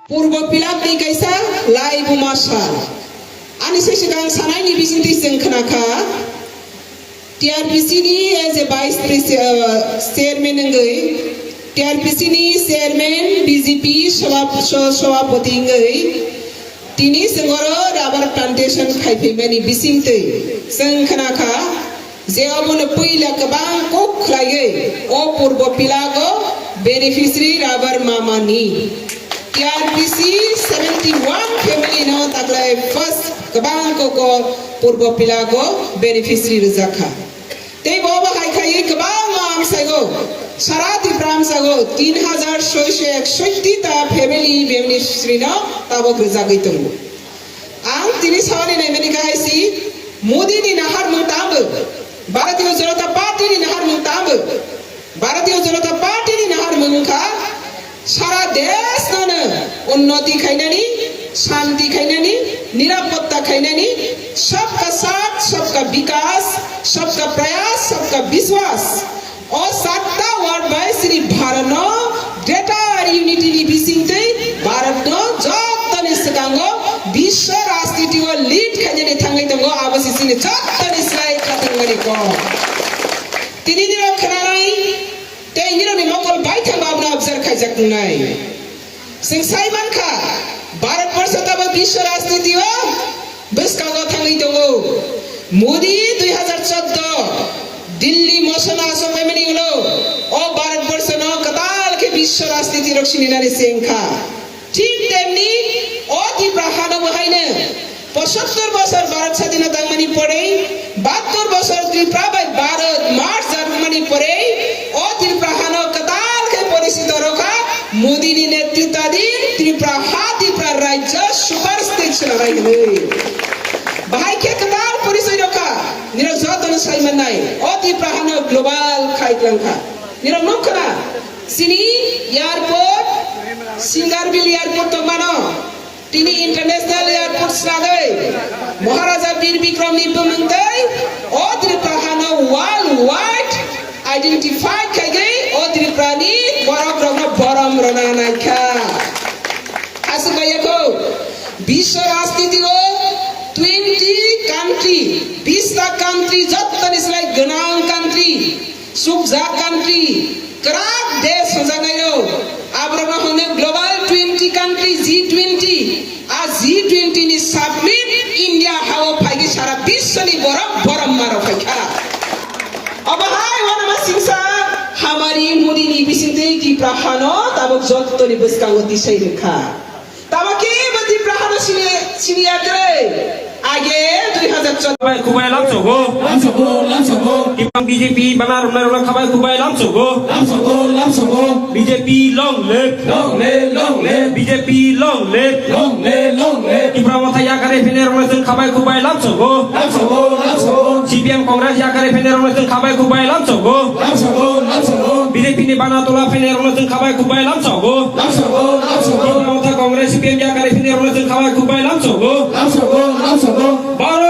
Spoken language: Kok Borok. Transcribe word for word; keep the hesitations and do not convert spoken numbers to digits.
Purbo pilak ni kaisa laibuma sal. Ani se swkang sanaini bisingtwi chwng khna kha, T R P C ni as a vice presi-, uh, chairman wngwi, T R P C ni chairman, B J P sabha-, so-, sabhapati wngwi, tini chwng oro rubber plantation khaiphaimani bisingtwi chwng khna kha, je obono puila kwbang kok khlaiwi o purbo pilago beneficiary rubber mamani T R P C seventy one family no taklai first kwbang kok o purbo pilago beneficiary rwjak kha. Tei bo bo hai khaiwi kwbangma amsaigo, sara Tripura amsaigo tin hajar soiso eksotti ta family beneficiary no tabok rwjagwi tongo. Ang tini sawani naimani kahai si, Modi ni naharmung tamo, Bharatiya Janata Party ni naharmung tamo, Bharatiya Janata Party ni naharmung wngkha sara desh no unnoti khainani, shanti khainani, nirapotta khainani, sabka saath, sabka vikas, sabka prayas, sabka vishwas. O satta word bai chini Bharat no greater unity ni bisingtwi Bharat no joto ni swkango biswa rajniti o lead khainani thangwi tongo, abo se chini joto ni slai khatung mani kok. Tini nirok khwnanai tei nirok ni mokol bai thangba abono observe khaijak tongnai. Chwng sai mankha, Bharat borsho tamo biswa rajniti o bwskango thangwi tongo. Modi dui hajar chordo Delhi motion aswk paimani ulo o Bharat borsho no kwtal khe biswa rajniti rok sininani se wngkha. Thik temni o Tripura hano bo haino Pochattor bosor Bharat sadhina tangmani porei, bahattor bosor Tripura bai Bharat merge jarmani porei, o Tripura hano kwtal khe porishito rokha, Modi ni netritwadin Tripura ha, Tripura rajya super state swnamnai hinwi. Bahai khe kwtal porichoi rokha, nirok jotono sai mannai, o Tripura hano global khai twlangkha. Nirok nukkhana, chini airport, Singarbil airport tongmano, tini international airport swnagwi Maharaja Bir Bikram ni bumung tei o Tripura hano world wide identify khaigwi o Tripura ni borok rokno borom rwna naikha. Aswk bai yakho biswa rajniti o twenty country, bista country jottoni slai gwnang country, sukjak country, kwrak desh hwnjaknairok, aborokno hwnwi global twenty country, G twenty, a G twenty ni summit India hao phaigwi sara biswni borok borom marok phaikha. Obo hai wanama singsa hamari Modi ni bisingtwi Tripura hano tabuk jottoni bwskango tisai rwkha. Tamo kebo Tripura hano sini, sini yakre. Age dui hajar chod. Khabai khubai lamsogo. Lamsogo, lamsogo. Tipang B J P bana romnai romnai khabai khubai lamsogo. Lamsogo, lamsogo. B J P long live. Long live, long live. B J P long live. Long live, long live. Tipra motha yakare phene romnai sing khabai khubai lamsogo. Lamsogo, lamsogo. C P M Congress yakare phene romnai sing khabai khubai lamsogo. Lamsogo, lamsogo. B J P ni bana tola phene romnai sing khabai khubai lamsogo. Lamsogo, lamsogo. Tipra motha Congress C P M yakare phene romnai sing khabai khubai lamsogo. Lamsogo, lamsogo. Baro